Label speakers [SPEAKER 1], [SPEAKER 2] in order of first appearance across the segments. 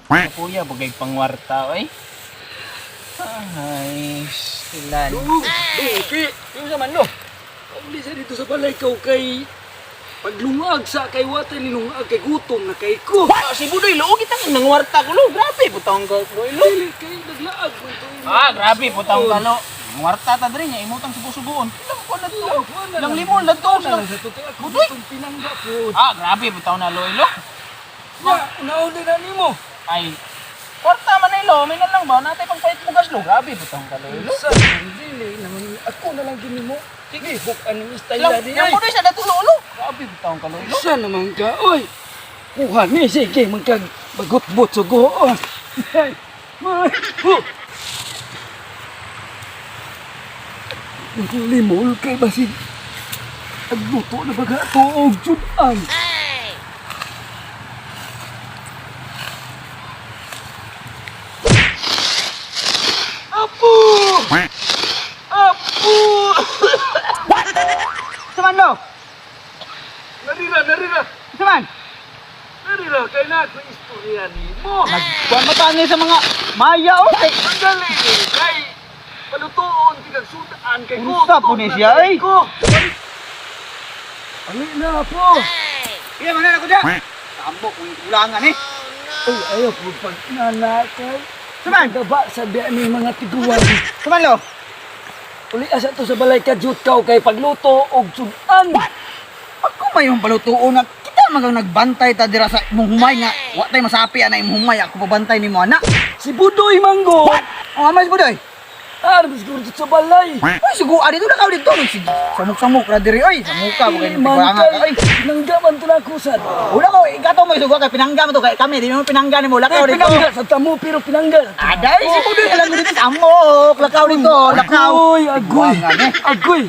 [SPEAKER 1] Kuya, bagay pangwarta, oy. Ay, ilan.
[SPEAKER 2] Duki!
[SPEAKER 1] Yung sa man, lo.
[SPEAKER 2] Pauli sa dito sa balay kaw kay paglungag sa kay watay nilungag kay gutom na kay ko.
[SPEAKER 1] Ah, si Budoy, lo, kitang nangwarta ko, lo. Grabe, putang ka, lo. Lo.
[SPEAKER 2] Dili kay naglaag man to.
[SPEAKER 1] Ah, grabe, putang ka, lo. Nangwarta ta diri niya, imutang subo-subuon. Ilang ko na to. Ilang limon, lang to.
[SPEAKER 2] Lang sa to kay ako
[SPEAKER 1] Budoy!
[SPEAKER 2] itong pinangga po.
[SPEAKER 1] Ah, grabe, putang na, lo, lo.
[SPEAKER 2] Ya, unaon din na nimo.
[SPEAKER 1] Ay, kwarta man ay, lo. May na lang ba? Natay pang palit bugas, lo. Grabe, putang ka, lo, lo.
[SPEAKER 2] Sa dili naman ako na lang gini mo. Sige, buk ang style
[SPEAKER 1] Ilang,
[SPEAKER 2] na di
[SPEAKER 1] yung
[SPEAKER 2] ay.
[SPEAKER 1] Budoy sa datulo, lo. Grabe, putang ka, lo, lo.
[SPEAKER 2] Sa naman ka, oy. Kuha ni sige man kag bagot-bot sugoon. Ay, may. Oh. Limol kay basig. Agluto na baga to og judan. Apo! Apo!
[SPEAKER 3] Saman lo?
[SPEAKER 2] Narira, narira.
[SPEAKER 3] Saman?
[SPEAKER 2] Narira kay na ako istorya nimo.
[SPEAKER 3] Nagkuhan ba tayo sa mga maya o? Kay
[SPEAKER 2] Sandali kay palutoon tigag sudan kay
[SPEAKER 3] Unsa po ni
[SPEAKER 2] na
[SPEAKER 3] siya,
[SPEAKER 2] kay
[SPEAKER 3] ay?
[SPEAKER 2] ko. Ali na po.
[SPEAKER 3] Iya man na ko dya. Tambok kung kulangan eh.
[SPEAKER 2] Ay, ayaw po pag nanakay.
[SPEAKER 3] Saman?
[SPEAKER 2] Gaba sa biya ni mga tiguan.
[SPEAKER 3] Saman lo?
[SPEAKER 2] Uli asa to sa balay ka jud kaw kay pagluto og sudan.
[SPEAKER 3] Ako may yung palutuon na kita magang nagbantay ta dira sa imong humay nga wa tay masapi ana imong humay ako pabantay nimo ana.
[SPEAKER 2] Si Budoy Manggo.
[SPEAKER 3] Ang amay si Budoy.
[SPEAKER 2] Arm siguro dito sa balay.
[SPEAKER 3] Oy sugo dito na ka dito sige. Samok-samok ra diri oy. Samuka mo kay
[SPEAKER 2] Ay, man
[SPEAKER 3] tiguanga ka oy.
[SPEAKER 2] kay nanggaman to na ako sad.
[SPEAKER 3] Wala ko ikato mo sugo kay pinangga mo to kay kami di mo pinangga nimo lakaw
[SPEAKER 2] Ay,
[SPEAKER 3] dito.
[SPEAKER 2] pinangga sa tamo pero pinangga.
[SPEAKER 3] Aday si Budoy alam mo dito samok lakaw dito lakaw.
[SPEAKER 2] Agoy, agoy.
[SPEAKER 3] Tiguangan, eh.
[SPEAKER 2] Agoy.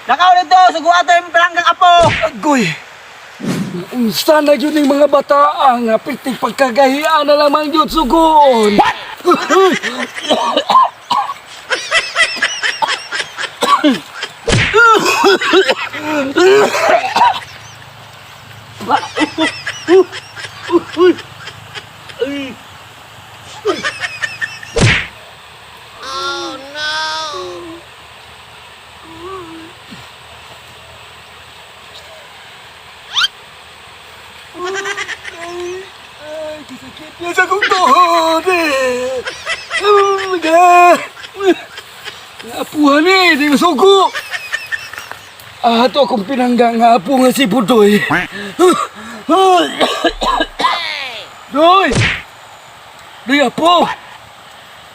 [SPEAKER 3] Lakaw dito sugo ato yung pinanggang apo.
[SPEAKER 2] Agoy! Unsa na yun yung mga bata ang pitik pagkagahian na lamang yun sugoon. Ay, kasakit niya sa kong tuhod eh. Oh my God! Nga apuhan eh, di masugo. Ah, to akong pinangga nga apo nga si Budoy. Doy! Doy, apo!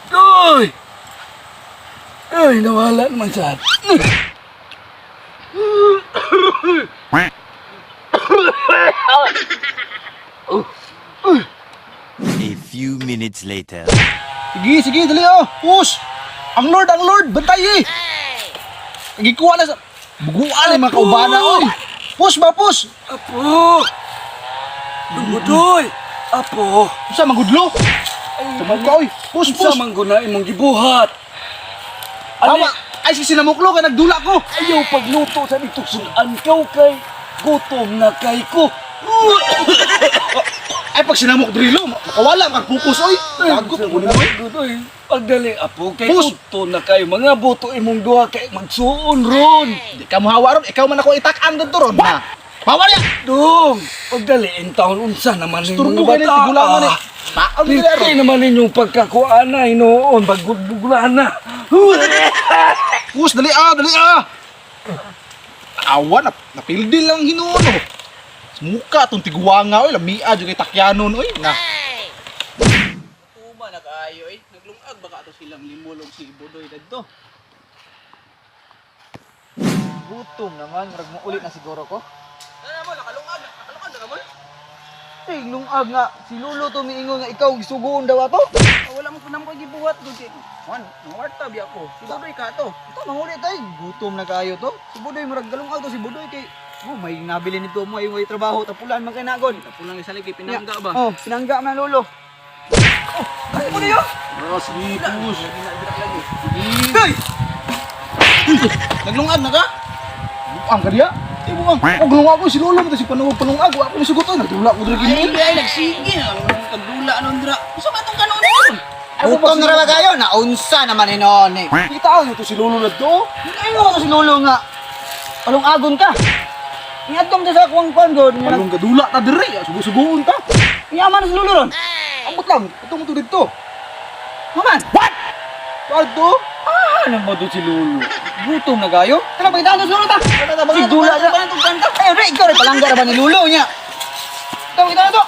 [SPEAKER 2] Doy! Ay, nawala naman siya.
[SPEAKER 4] A few minutes later.
[SPEAKER 3] Sige, sige, dali oh. Push! Ang Lord, bantay eh. Gikuha na sa... Buguan eh, mga kaubana oy. Push ba, push?
[SPEAKER 2] Apo! Budoy! Apo!
[SPEAKER 3] Usa magudlo. Sabog ka oy. Push,
[SPEAKER 2] Unsa
[SPEAKER 3] push.
[SPEAKER 2] man guna imong gibuhat?
[SPEAKER 3] Tama. Ay, si sinamuklo kay nagdula ko.
[SPEAKER 2] Ayaw pagluto sa dito sudan kaw kay gutom na kay ko.
[SPEAKER 3] Ay, pag sinamok drilo, makawala kang focus oy. Gago ko mo oy.
[SPEAKER 2] Oy. Pagdali apo kay
[SPEAKER 3] Pus!
[SPEAKER 2] uto na kayo mga buto imong duha kay magsuon ron.
[SPEAKER 3] Di ka mohawa ron, ikaw man ako itak-an dito ron. Ha. Bawal ya.
[SPEAKER 2] Dong, pagdali in taon unsa naman ning
[SPEAKER 3] Turbo
[SPEAKER 2] mga
[SPEAKER 3] kayo ng
[SPEAKER 2] bata.
[SPEAKER 3] tigulangan eh. Paon dili ron.
[SPEAKER 2] Pirti naman ninyong pagkakuana hinuon pagbugulan na.
[SPEAKER 3] Push, dali ah, dali ah. Awa, napildi lang hinuon oh. Muka tong tiguanga oy, lamia jud kay takyanon oy. Na.
[SPEAKER 1] Uma na kaayo eh. Naglungag baka ato silang limulog si Budoy dadto.
[SPEAKER 3] Gutom naman, murag mo ulit na siguro ko.
[SPEAKER 1] Ano mo nakalungag, nakalungag na ka mo?
[SPEAKER 3] Eh, lungag nga, si Lolo to miingon nga ikaw gisugoon daw ato.
[SPEAKER 1] Ah, wala mo pinam ko gibuhat dun kay Juan, nangwarta biya ko. Si Budoy ka to.
[SPEAKER 3] Ito, mangulit ay, gutom na kayo to. Si Budoy, murag galungag to si Budoy kay oh, may nabili nito mo ay may trabaho tapulan man kay nagon.
[SPEAKER 1] Tapulang isa kay pinangga ba?
[SPEAKER 3] Oh, pinangga man Lolo. Oh, ay Budoy oh.
[SPEAKER 1] Oh, sige, push.
[SPEAKER 3] Doy! Naglungag na ka? Buang ka diya? Eh, buang. Oh, glungag ko si Lolo mo to si panungag panungag, wa ko ni sugot oy, nagdula ko diri
[SPEAKER 1] Ay, ay nagsige na ang kagdula Dula anon dira. Unsa man tong kanon nun?
[SPEAKER 5] Gutom na ra ba kayo? Naunsa naman hinon eh.
[SPEAKER 3] Kita ito si Lolo na to.
[SPEAKER 5] Ayaw ko si Lolo nga. Palong agon ka. Ingat sa kuwang kuwan god.
[SPEAKER 3] Palong gadula ta dire, sugo-sugoon ta.
[SPEAKER 5] Yaman si Lolo ron.
[SPEAKER 3] Ambot lang, ito mo to dito.
[SPEAKER 5] Maman.
[SPEAKER 3] What? Pardo?
[SPEAKER 5] Ah, ano ba to si Lolo? Gutom na kayo? Tara, pakitaan to si Lolo ta. Si Dula na. Ay, re, ikaw rin palangga ra ba ni Lolo niya? Tara, pakitaan to.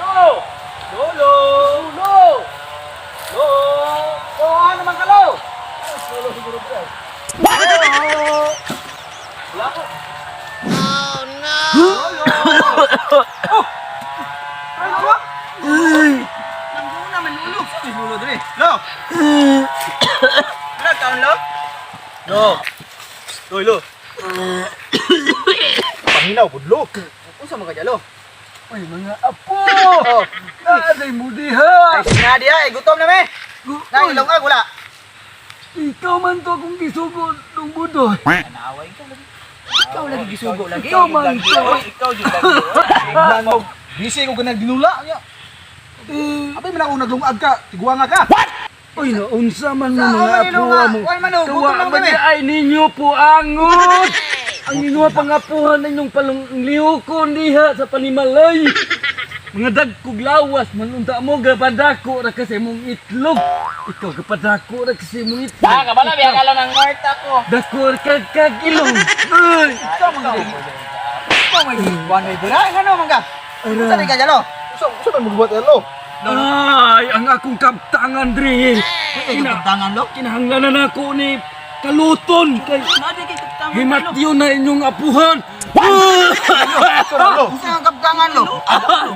[SPEAKER 2] Lolo! Lolo! Lolo! Oh, ano man kalo? Lolo siguro pre. Lolo! Wala ko. Oh no! Lolo! Oh! Ano ba?
[SPEAKER 1] Nanguna man Lolo. Si Lolo dire. Lo. Wala kaon lo? Lo. Loy lo.
[SPEAKER 3] Panginaw, budlo.
[SPEAKER 5] Unsa man ka lo?
[SPEAKER 2] Uy, mga apo! Naaday mo diha!
[SPEAKER 5] Ay, sige na diha, eh, gutom na me.
[SPEAKER 2] Uy,
[SPEAKER 5] Nailong wala.
[SPEAKER 2] ikaw man to akong gisugo nung budoy.
[SPEAKER 1] Naway ka lagi.
[SPEAKER 5] Ikaw lagi gisugo lagi.
[SPEAKER 2] Ikaw man to.
[SPEAKER 1] Ikaw jud lagi.
[SPEAKER 3] Plano. Busy ko ganang dinula niya.
[SPEAKER 2] Eh,
[SPEAKER 3] Abay man ako naglungag ka, tiguanga ka.
[SPEAKER 2] Uy, naunsa man mo
[SPEAKER 5] Saan
[SPEAKER 2] mga
[SPEAKER 5] man
[SPEAKER 2] apo
[SPEAKER 5] ilunga?
[SPEAKER 2] mo.
[SPEAKER 5] Uy, man, oh,
[SPEAKER 2] Kawa
[SPEAKER 5] gutom na
[SPEAKER 2] man
[SPEAKER 5] kami.
[SPEAKER 2] ay ninyo po angot. Ang inyo pangapuhan ninyong palong lihokon diha sa panimalay. Mga dagkog lawas man unta mo gapadako ra kasi mong itlog. Ikaw gapadako ra kasi mong itlog.
[SPEAKER 1] Ah, kabala biya ka ng Marta ko.
[SPEAKER 2] Dako ra kag kag ilong. Uy,
[SPEAKER 5] Ikaw man gid. Ikaw man gid. Kuan may dira, ngano man ka? Unsa ni ka lo?
[SPEAKER 3] Unsa unsa man magbuhat lo?
[SPEAKER 2] Ay, ang akong kaptangan dre.
[SPEAKER 5] Kina tangan lo.
[SPEAKER 2] Kinahanglan na nako ni kaluton kay
[SPEAKER 1] Nadi kay kaptangan.
[SPEAKER 2] himatyon na inyong apuhan.
[SPEAKER 3] Unsa na lo?
[SPEAKER 5] Unsa ang kaptangan lo?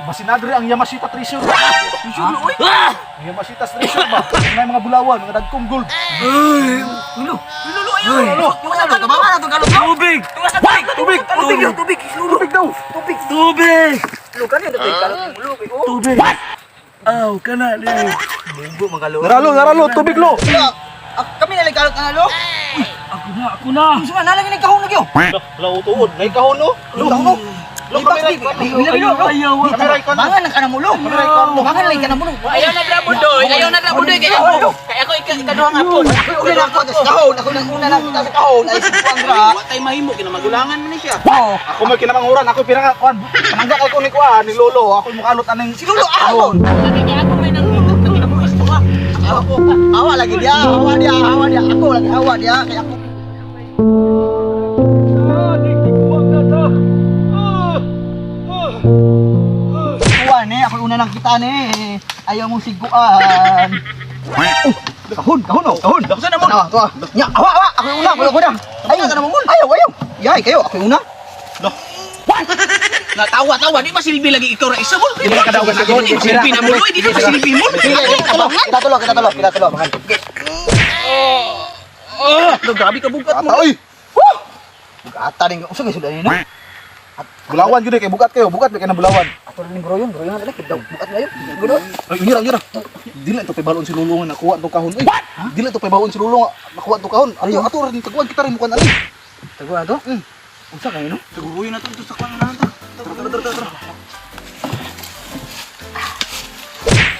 [SPEAKER 3] Basinadre ang Yamashita treasure.
[SPEAKER 1] Treasure oy.
[SPEAKER 3] Ang Yamashita treasure ba? May mga bulawan, mga dagkong gold.
[SPEAKER 2] Ay,
[SPEAKER 5] Lolo,
[SPEAKER 1] Lolo ayo.
[SPEAKER 5] lo. Unsa to? Tabangan na to kalot lo.
[SPEAKER 2] tubig!
[SPEAKER 3] Tubig, tubig, tubig, tubig daw.
[SPEAKER 5] Tubig.
[SPEAKER 2] Tubig!
[SPEAKER 5] Lo kani to kalot lo.
[SPEAKER 2] Tubig! Aw, kana li.
[SPEAKER 5] Munggo man kalo.
[SPEAKER 3] Naralo, naralo, tubig lo.
[SPEAKER 5] Lo, kami na lang kalot na lo.
[SPEAKER 2] Ako na, ako na.
[SPEAKER 5] Unsa man nalang ni kahon nagyo?
[SPEAKER 3] Lo utuod, nay kahon no.
[SPEAKER 5] Lo kahon.
[SPEAKER 3] Lo kamera
[SPEAKER 5] Bila
[SPEAKER 2] Ayaw, ayaw.
[SPEAKER 3] Kamera ikon.
[SPEAKER 5] Bangan lang ka na mulo. Bangan lang ka na mulo.
[SPEAKER 1] Ayaw na dra budoy, ayaw na dra budoy kay ako. Kay ako ikaduhang apo.
[SPEAKER 5] Ako una na ako sa kahon, ako nang una na kita sa kahon ay si Juan ra.
[SPEAKER 1] Wa tay mahimo kinamagulangan man ni siya.
[SPEAKER 5] Oh,
[SPEAKER 3] Ako may kinamanguran, ako pinaka kuan. Panangga kay ko ni kuan ni Lolo, ako mukalot aning
[SPEAKER 5] si Lolo ahon.
[SPEAKER 1] Lagi niya ako may nang nanginabuhis ko ah.
[SPEAKER 5] Ako, awa lagi dia, awa dia, awa dia, ako lagi awa dia, kay ako.
[SPEAKER 2] Ah, nagtiguang na ta. Ah, ah, ah.
[SPEAKER 5] Kuan eh, ako una nang kita ni. Ayaw mong siguan. Oh, kahon, kahon oh, kahon.
[SPEAKER 1] Unsa na mo?
[SPEAKER 5] Awa, awa. Nya, awa, awa, ako yung una, ako yung una. Ayaw ka na mong Ayaw, ayaw. Yay, kayo, ako yung una.
[SPEAKER 1] Natawa tawa di masilbi lagi ikaw ra isa mo. Di
[SPEAKER 3] ka daw kasi
[SPEAKER 1] Di masilbi na mo, di masilbi mo.
[SPEAKER 5] Sige, kita tulo, kita tulo, kita tulo, kita tulo. Makan.
[SPEAKER 1] Ah, grabe ka bugat mo.
[SPEAKER 3] Ata oy.
[SPEAKER 5] Woo! Bugata rin, unsa may sudan ni no?
[SPEAKER 3] Bulawan gyud eh, kay bugat kayo, bugat kay na bulawan.
[SPEAKER 5] Ato rin bro yun, bro yun, dali, daw, bugat ngayon. Gulo.
[SPEAKER 3] Ay, ngira, ngira. Dili to paybalon si Lolo nga nakuha tong kahon. Uy, dili to paybalon si Lolo nga nakuha tong kahon. Ato, ato rin taguan kita rin mukan ani.
[SPEAKER 5] Taguan to? Unsa kayo no?
[SPEAKER 1] Tuguruin na to sa kwan na to. Tara tara tara tara.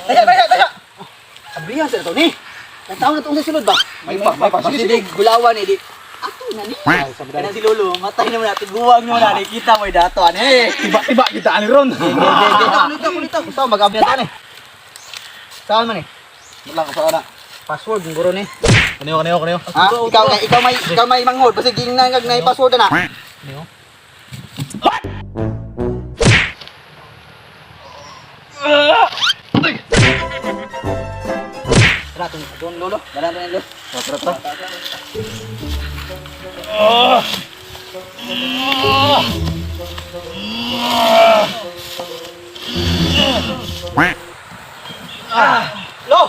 [SPEAKER 5] Taya, taya, taya. Abrihan sa to ni. Ang taon na to sa sulod ba?
[SPEAKER 3] May pa, may pa. Sige, sige.
[SPEAKER 5] Sige, gulawan eh di. Ato na ni. Kana si Lolo, matay naman natin guwang nyo na ni kita mo dato ani.
[SPEAKER 3] Tiba, tiba kita ani ron.
[SPEAKER 5] Kulito, kulito. Gusto mo mag-abya ta ni. Saan man eh?
[SPEAKER 3] Wala ko sa ana.
[SPEAKER 5] Password guro ni.
[SPEAKER 3] Kaniyo, kaniyo, kaniyo.
[SPEAKER 5] Ha? Ikaw ikaw may manghod basig gingnan kag nay password na. Tara, tun, tun, Lolo. Dala na Lolo. Tara, tara, tara. Lo!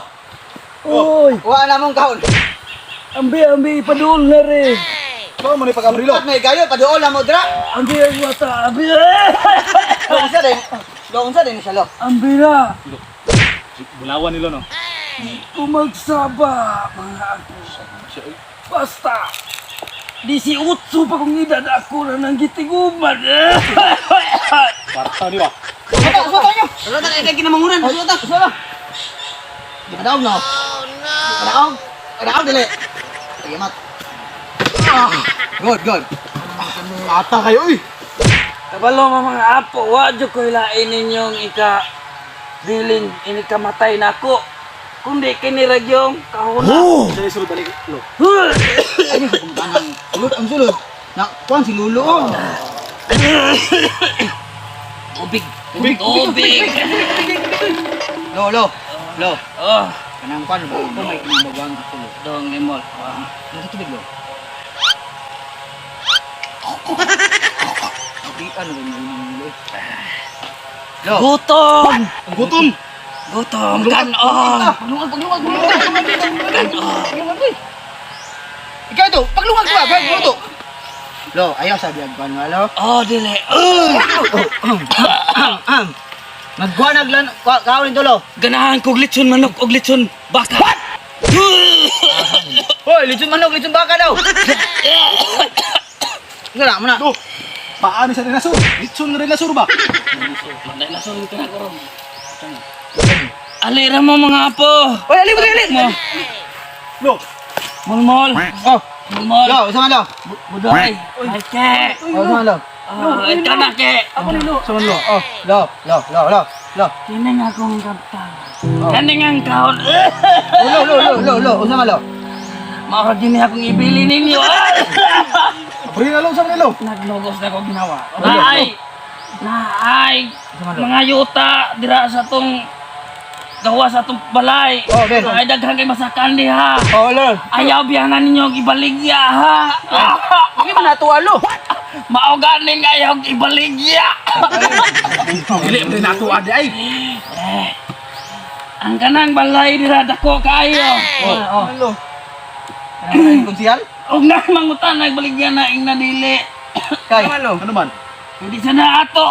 [SPEAKER 2] Uy,
[SPEAKER 5] Kuha na mong kahon.
[SPEAKER 2] ambi, ambi, ipadul na rin.
[SPEAKER 3] Saan mo ni pag-abrilo?
[SPEAKER 5] At may gayo, paduol na mo dra.
[SPEAKER 2] Ambi, ang wata, ambi.
[SPEAKER 5] Lo, unsa din? Lo, unsa din siya, lo?
[SPEAKER 2] Ambi na.
[SPEAKER 3] Bulawan nilo no.
[SPEAKER 2] Kumagsaba, mga ako. Basta, 18 pa kong edad ako na nang gitiguman.
[SPEAKER 3] Parta ni ba?
[SPEAKER 5] Patay, Suwata niyo.
[SPEAKER 1] Suwata na kay kinamangunan. Suwata.
[SPEAKER 5] Suwata. Di ka daog no. Oh no. Kadaog. Kadaog dili. Ayamat. Ah, good, good.
[SPEAKER 3] Ata kayo eh.
[SPEAKER 6] Kabalo mga mga apo, wa jud ko hilain ninyong ika bilin inikamatay nako. Kundi kini ra gyung kahuna.
[SPEAKER 3] Oh! Dali sulod, dali. Lo.
[SPEAKER 5] Ay, sa pangtanang. Sulod ang sulod. Na, kuan si Lolo. Oh.
[SPEAKER 6] Tubig. Tubig.
[SPEAKER 5] Lo, lo. Lo.
[SPEAKER 6] Oh,
[SPEAKER 5] Kanang kuan ba? Ito may kinabawang ako lo.
[SPEAKER 6] dong limol.
[SPEAKER 5] Nasa tubig lo. Di ano ba yung lo? Lo.
[SPEAKER 6] Gutom.
[SPEAKER 3] Ang gutom.
[SPEAKER 6] Gutom kanon.
[SPEAKER 5] Paglungag, paglungag, paglungag, paglungag, paglungag, paglungag. Ikaw ito, paglungag ba? Paglungag to. Lo, ayaw sabi ang kuan nga lo.
[SPEAKER 6] Oh, dili.
[SPEAKER 5] Magkuan lan, kaon nito lo.
[SPEAKER 6] Ganahan kog litson manok og litson baka. What?
[SPEAKER 5] Hoy, litson manok, litson baka daw. Wala mo na.
[SPEAKER 3] Lo. Paano sa dinosaur? Litson nga dinosaur ba?
[SPEAKER 6] Dinosaur ka na karon. Alira mo mga apo.
[SPEAKER 5] Hoy, ali mo ali.
[SPEAKER 6] Mo.
[SPEAKER 3] Lo.
[SPEAKER 6] Molmol.
[SPEAKER 5] Oh,
[SPEAKER 6] Molmol.
[SPEAKER 5] lo, sama lo.
[SPEAKER 6] Budoy. Ay ke.
[SPEAKER 5] Oh, sama lo.
[SPEAKER 6] Oh, ikaw na ke.
[SPEAKER 5] Ako ni lo. Sama lo. Oh, lo, lo, lo, lo, lo.
[SPEAKER 6] Kini nga akong kaptang. Kani nga ang kahon.
[SPEAKER 5] Oh, lo, lo, lo, lo, lo, sama lo.
[SPEAKER 6] Maura gini akong ibili ninyo.
[SPEAKER 3] Pre na lo, sa lo.
[SPEAKER 6] Naglogos na ko ginawa. Naay. Naay. Mga yuta dira sa tong gawa sa tong balay.
[SPEAKER 5] Oh, Ben.
[SPEAKER 6] Ay daghan kay masakan diha.
[SPEAKER 5] Oh, lo.
[SPEAKER 6] Ayaw biyanan ninyo ang ibaligya ha.
[SPEAKER 1] Hindi man nato alo.
[SPEAKER 6] Mao ganing ayaw ibaligya.
[SPEAKER 1] Dili man nato adi ay.
[SPEAKER 6] Eh, Ang kanang balay dira dako kaayo.
[SPEAKER 5] Oh, lo. Ano konsihal?
[SPEAKER 6] Og na mangutan nagbaligya na ing nadili.
[SPEAKER 5] Kay.
[SPEAKER 3] Ano man?
[SPEAKER 6] Hindi sa na ato.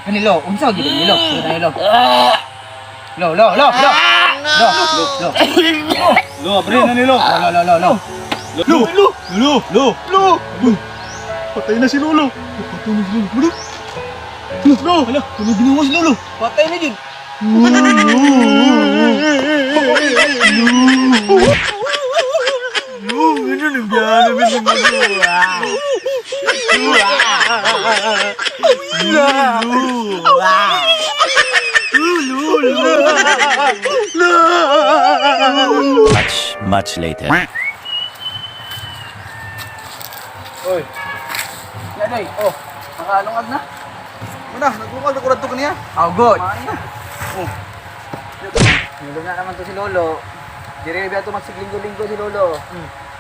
[SPEAKER 5] Kanilo, unsa gyud ni lo? Sunod ni lo. Lo, lo, lo, lo. Lo, lo, lo.
[SPEAKER 3] Lo, pre na nilo.
[SPEAKER 5] Lo, lo, lo, lo.
[SPEAKER 3] Lo! Lo! Lo! Lo! Lo! Uy, patay na si Lolo. Patay na si Lolo. Lo! Lo! Hala, ano ginawa si Lolo?
[SPEAKER 5] Patay na jud.
[SPEAKER 4] Much, much later.
[SPEAKER 1] Oy. Yaday, oh. Nakalungag na.
[SPEAKER 3] Mana, nagungag na kurad to kaniya.
[SPEAKER 5] Oh, good.
[SPEAKER 1] Kumain na.
[SPEAKER 5] Oh. Nilog na naman to si Lolo. Dire ba ito magsiglinggo-linggo si Lolo?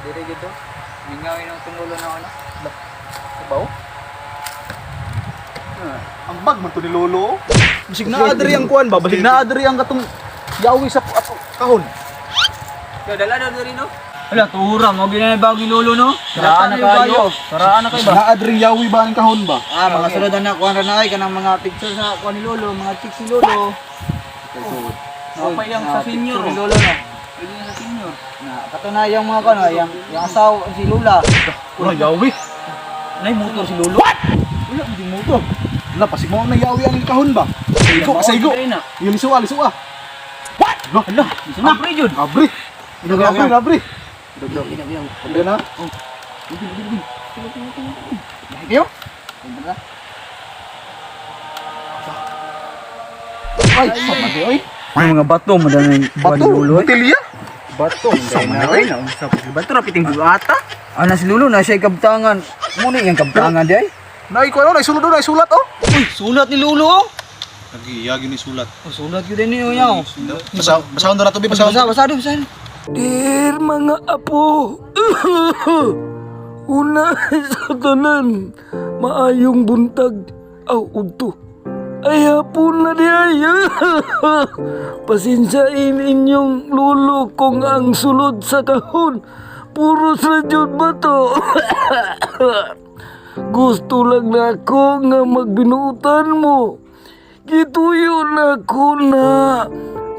[SPEAKER 5] Dire gito. Mingawin ang itong Lolo na ano.
[SPEAKER 3] Sabaw? Ang bag man to ni Lolo. Basig na adri ang kuan ba? Basig na adri ang katong yawi sa ato kahon.
[SPEAKER 1] Yo, dala daw diri no.
[SPEAKER 5] Wala, tuhura mo. Ginanabag ni Lolo, no?
[SPEAKER 1] Saraan na kayo. Saraan na kayo ba?
[SPEAKER 3] Na adri yawi ba ang kahon ba?
[SPEAKER 5] Ah, mga sulod na kuan ra na ay kanang mga picture sa kuan ni Lolo, mga chicks ni Lolo.
[SPEAKER 1] Napay lang sa senior.
[SPEAKER 5] Picture ni Lolo no.
[SPEAKER 1] Pwede na sa senior.
[SPEAKER 5] Na katunay yung mga kuan, yung yung asawa si Lula.
[SPEAKER 3] Wala yawi.
[SPEAKER 1] Nay motor si Lolo.
[SPEAKER 3] Wala hindi mo to. Wala pasig mo na yawi ang kahon ba? Saigo, saigo. Yung lisua, lisua. What? Hala,
[SPEAKER 1] Abre jud.
[SPEAKER 3] abri. Abri, abri.
[SPEAKER 5] Dog.
[SPEAKER 3] Abri na.
[SPEAKER 5] Kayo?
[SPEAKER 3] Ay, sama di oy.
[SPEAKER 5] Yung mga bato mo dami
[SPEAKER 3] Bato, botelya.
[SPEAKER 5] Bato,
[SPEAKER 3] Sama na oy.
[SPEAKER 1] Bato ra piting buata.
[SPEAKER 5] Ah, na si Lolo na siya kabtangan. Muna yung kabtangan di ay.
[SPEAKER 3] Nay ko ano, nay sulod nay sulat oh.
[SPEAKER 5] Uy, sulat ni Lolo oh.
[SPEAKER 3] Nagiyagi ni sulat.
[SPEAKER 5] Oh, sulat yun din niyo yaw.
[SPEAKER 3] Basa, basahon na to bi, basahon.
[SPEAKER 5] Basa, basa, basa.
[SPEAKER 2] Dear mga apo, una sa tanan, maayong buntag, aw udto. Ay hapon na di ay. Pasensyain inyong lulo kung ang sulod sa kahon. Puros na jud ba to? Gusto lang na ako nga magbinuutan mo. Gituyo na ko na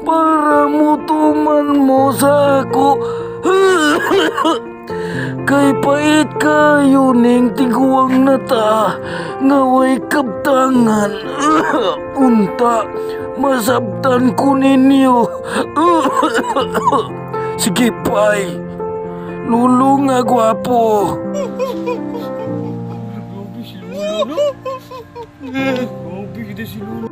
[SPEAKER 2] para mutuman mo sa ako.
[SPEAKER 6] Kay pait kayo ning tiguang na ta nga way kabtangan. Unta, masabtan ko ninyo. Sige, pay. Lulo nga gwapo.
[SPEAKER 2] Grabe si Lolo, no? Grabe kita si Lolo.